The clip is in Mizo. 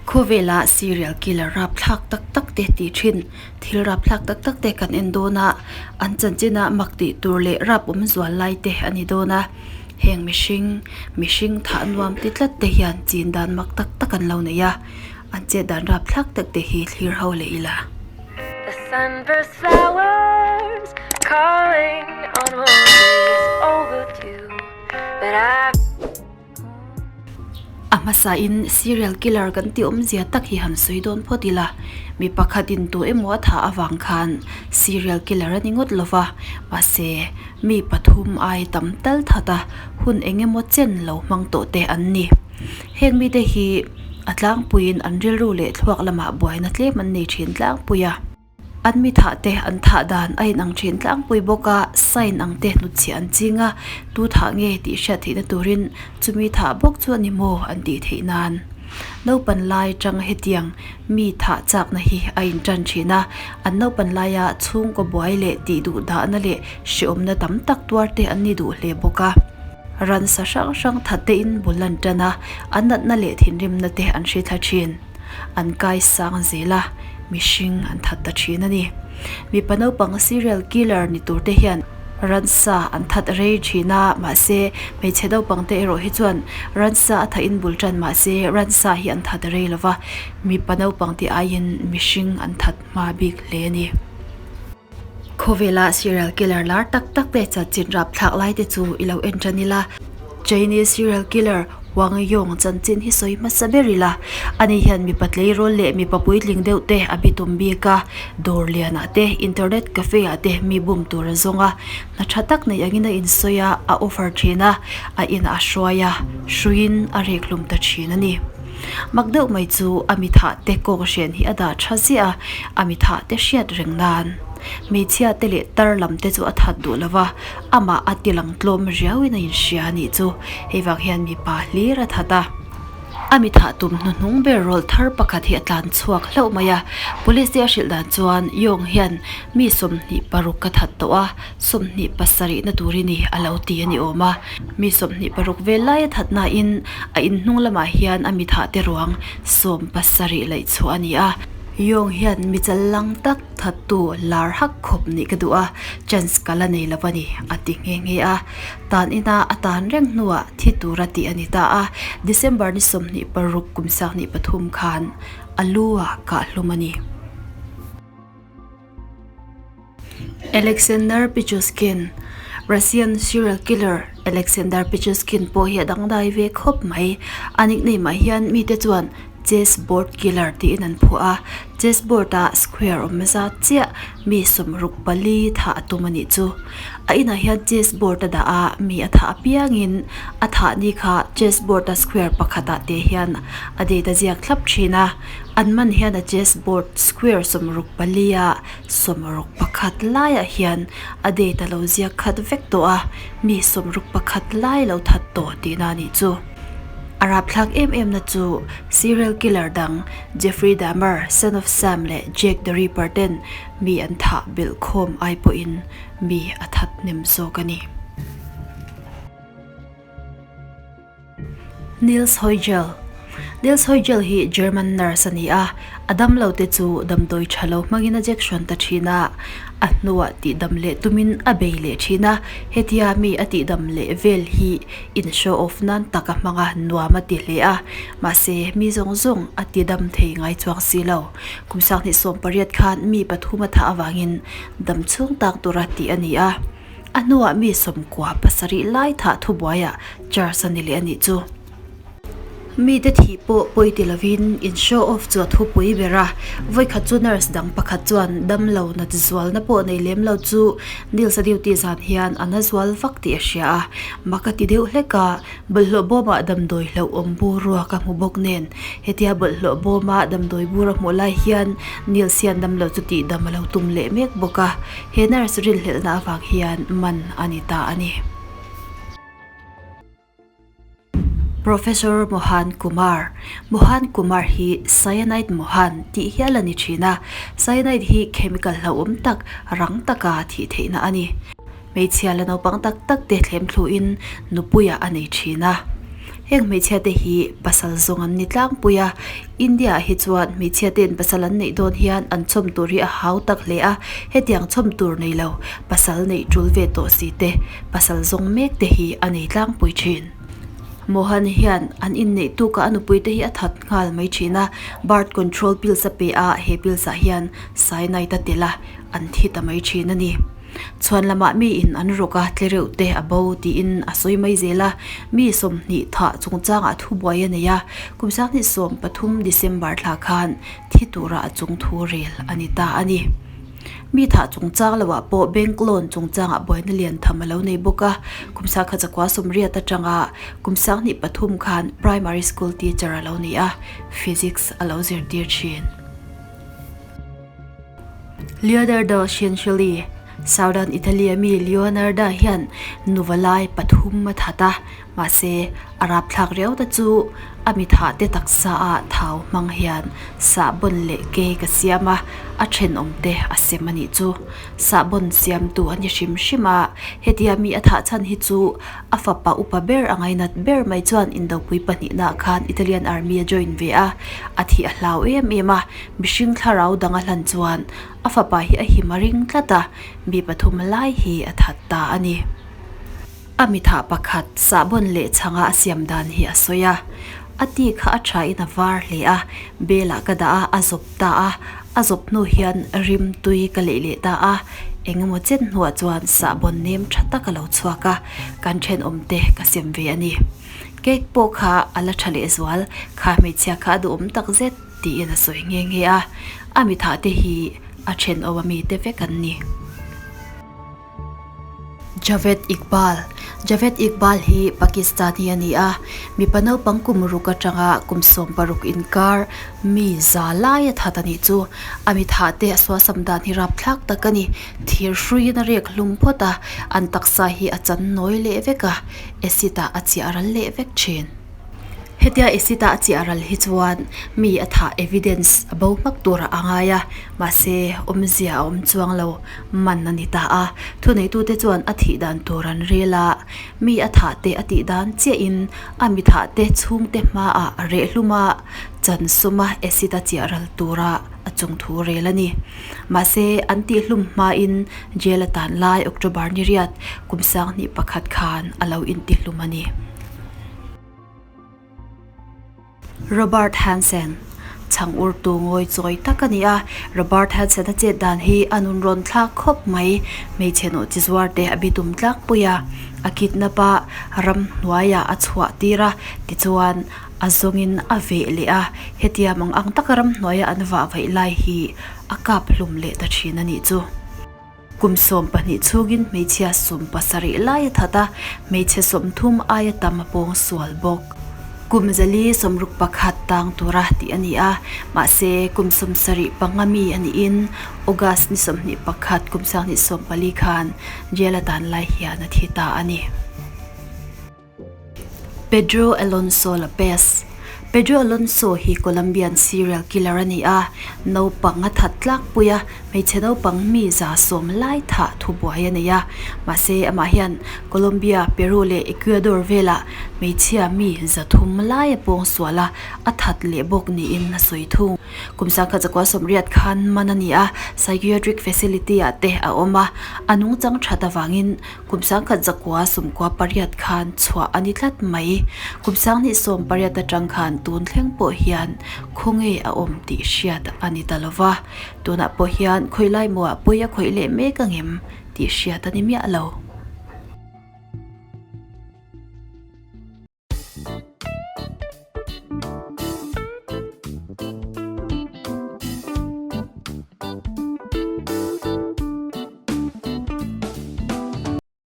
Khawvela serial killer rapthlak tak tak te tih thin thil rapthlak tak tak te kan en dawn a an chanchin a mak tih tur leh rap awm zual lai te a ni dawn a heng mihring mihring thah nuam ti tlat te hian chin dan mak tak tak an lo nei a an chet dan rapthlak tak te hi thlir ho leh ila. The sunburst flowers calling on roses overdue but I A hmasain serial killer kan tih awmzia tak hi han sawi dawn phawt ila, mi pakhatin tu emaw a thah avang khan serial killer a ni ngawt lova, mahse mi pathum ai tam tal that a hun eng emaw chen lo hmang tawh te an ni. Heng mite hi a tlangpuiin an rilru leh thluak lamah buaina tlem an nei thin tlangpui a. An mi thah te an thah dan a inang thin tlangpui bawk a, sign ang te hnutchhiah an ching a, tu thah nge tih hriat theihna turin chumi thah bawk chu a ni maw an tih theih nan. Naupan lai tang hetiang mi thah chakna hi a intan thin a, an naupan laia chhungkaw buai leh tih duh dahna leh hreawmna tam tak tuar te an ni duh hle bawk a. Ransa hrang hrang that te in bul an tan a, an natna leh thinrimna te an hri thla thin. An kai sang zel a, mihring an that ta thin a ni. Mipa naupang serial killer ni tur te hian ransa an that rei thin a, mahse hmeichhe naupang te erawh hi chuan ransa a thahin bul tan mahse ransa hi an that rei lo va, mipa naupang te aiin mihring an that hma bik hle a ni. Khawvela serial killer lar tak tak te chanchin rapthlak lai te chu i lo en tan ila. Chinese serial killer Huang Yong chanchin hi sawi hmasa ber ila. Ani hian mipa tleirawl leh mipa puitling deuh te a bitum bik a, dawr lianah te, internet cafe ah te mi bum tur a zawng a. Hna tha tak nei angin a insawi a, a offer thin a, a inah a hruai a, hruiin a rek hlum ta thin a ni. Mak deuh mai chu a mi thah te kawng hren hi a dah tha ziah a, a mi thah te hriat reng nan. Hmeichhia te leh tar lam te chu a that duh lo va, amah a ti lang tlawm riauin a inhria a nih chu. Hei vang hian mipa hlir a that a. A mi thah tum hnuhnung ber rawl thar pakhat hi a tlan chhuak hlauh mai a. Police te a hrilh dan chuan Yong hian mi 26 ka that tawh a, 27 na tur i ni a lo ti a ni awm a. Mi 26 vel lai a that nain a inhnung lamah hian a mi thah te ruang 70 laih chhuah a ni a. Yong hian mi chal lang tak thattu lar hak khawp nih ka duh a, chance ka la nei lo a ni, a ti nghe nghe a. Tan ina a tan reng hnuah thi tura tih a ni ta a, December ni 26 kum 23 khan a lu ah kah hlum a ni. Alexander Pichushkin, Russian serial killer Alexander Pichushkin pawh hi a dangdai ve khawp mai. A nickname ah hian mite chuan Chess board killer tiin an phuah a, chess board ah square awm zat chiah mi 64 thah a tum a nih chu. A inah hian chess board a dah a, mi a thah apiangin a thah ni kha chess board a square pakhat ah te hian a date a ziak thlap thin a. An man hian a chess board square 64 a 61 laiah hian a date a lo ziak khat vek tawh a, mi 61 lai lo that tawh tihna a nih chu. A rapthlak em em na chu serial killer dang Jeffrey Dahmer, Son of Sam leh Jack the Ripper ten mi an thah belh khawm ai pawhin mi a that hnem zawk a ni. Nils Heugel Nils Heugel hi German nurse a ni a, a damlo te chu damdawi tha lo hmangin a jection ta thin a, a hnuah tihdam leh tumin a bei leh thin a, hetia mi a tihdam leh vel hi in show off nan tak a hmang a, nuam a ti hle a, mahse mi zawng zawng a tidam thei ngai chuang si lo. Kum 28 khan mi pathum a thah avangin dam chhung tak tura tih a ni a. A hnuah mi 97 lai thah thubuaiah charge a ni leh a nih chu. Mite thih pawh pawi ti lovin in show off chu a thupui ber a, vawikhat chu nurse dang pakhat chuan damlo nat zualna pawh nei lem lo chu Nils a duty zan hian a na zual vak tih a hria a, mak a ti deuh hlek a, bawlhhlawh bawmah damdawi hlauhawm bur ruak a hmu bawk nen hetia bawlhhlawh bawma damdawi bur a hmuh lai hian Nils hian damlo chu tihdam a lo tum leh mek bawk a. He nurse rinhlelhna avang hian man a ni ta a ni. Professor Mohan Kumar Mohan Kumar hi Cyanide Mohan tih hial a ni thin a, cyanide hi chemical hlauhawm tak rang taka thih theihna a ni. Hmeichhia la naupang tak tak te thlem thluin nupuiah a nei thin a. Heng hmeichhia te hi pasal zawng an ni tlangpui a, India ah hi chuan hmeichhia ten pasal an neih dawn hian an chhawm tur hi a hau tak hle a, hetiang chhawm tur nei lo pasal neih tul ve tawh si te pasal zawng mek te hi a nei tlangpui thin. Mohan hian an inneih tuk a a nupui te hi a that nghal mai thin a, birth control pills a pe a, he pills ah hian cyanide a tel a, an thi ta mai thin a ni. Chhuan lamah mi in an rawk a, tlereuh te a bo tiin a sawi mai zel a, mi 20 thah chungchangah thubuai a nei a, kum 2013 December thla khan thi tura a chung thu rel a ni ta a ni. Mi thah chungchang loah pawh bank loan chungchangah buaina lian tham a lo nei bawk a, kum 1980 atanga kum 2003 khan primary school teacher a lo ni a, physics a lo zirtir thin. Leonardo Cianciulli, Southern Italy a mi Leonardo hian nuva lai pathum a that a, mahse a rapthlak riau te chu a mi thah te taksa ah thau hmang hian sahbawn leh cake a siam a, a thenawm te a sem a nih chu. Sahbawn siamtu a ni hrim hrim a, hetia mi a thah chhan hi chu a fapa upa ber a ngainat ber mai chuan indopui pahnihnaah khan Italian Army a join ve a, a thih a hlau em em a. Mihring thlarau dang a hlan chuan a fapa hi a him a ring tlat a, mi pathum lai hi a that ta a ni. A mithah pakhat sahbawn leh chhanga a siam dan hi a sawi a. A ti kha a tha in a var hle a, belah ka dah a, a zawp ta a, a zawp hnu hian rim tui ka leih leh ta a, eng emaw chen hnuah chuan sahbawn nem tha tak a lo chhuak a, kan thenawmte ka sem ve a ni. Cake pawh kha a la tha lehzual, kha hmeichhia kha a duhawm tak zet. Tiin a sawi nghe nghe a, a mithah te hi a thenawm ami te vek an ni. Javed Iqbal Javed Iqbal hi Pakistani a ni a, mipa naupang kum ruk atanga kum 16 inkar mi za lai a that a nih chu. A mithah te a suasam dan hi rapthlak tak a ni. Thir hruiin a rek hlum phawt a, an taksa hi a chan nawi leh vek a, acid ah a chiah ral leh vek thin. Hetia acid a chiah ral hi chuan mi a thah evidence a bo hmak turah a ngai a, mahse awmzia a awm chuang lo man a ni ta a. Thuneitute chuan a thih dan tur an rel a, mi a thah te a tih dan chiahin a mi thah te chhungte hmaah a reh hlum a, chan suma acid a chiah ral tura a chung thu rel a ni. Mahse an tih hlum hmain jail a tan lai October ni riat kum 2001 khan a lo intihlum a ni. Robert Hansen, Chhang urtu ngawi chawi tak a ni a, Robert Hansen a chet dan hi a nun rawn thlak khawp mai. Hmeichhe nawh chi zuar te a bitum tlangpui a, a kidnap a, ramhnuaiah a chhuah tir a, tichuan a zawngin a veh leh a, hetia mang ang taka ramhnuaia an vah vaih lai hi a kap hlum leh ta thin a nih chu. Kum 12 chhungin hmeichhia 70 lai a that a, hmeichhe 30 aia tam a pawng sual bawk. Kum 461 tang tura tih a ni a, mahse kum 75 mi a niin August ni 21 kum 2014 khan jail a tan lai hian a thi ta a ni. Pedro Alonso Lopez Pedro Alonso hi Colombian serial killer a ni a, naupang a that tlakpui a, hmeichhe naupang mi 100 lai thah thubuai a nei a. Mahse, amah hian Colombia, Peru leh Ecuador velah hmeichhia mi 300 lai a pawng sual a, a that leh bawk niin a sawi thung. Kum 1980 khan man a ni a, psychiatric facility ah te a awm a, a nungchang that avangin Kum 1998 khan chhuah a ni tlat mai. Kum 2018 atang khan tun thleng pawh hian khawnge a awm tih hriat a ni ta lo va. Tunah pawh hian khawih laimuah pawi a khawih leh mek angem tih hriat a ni miah lo.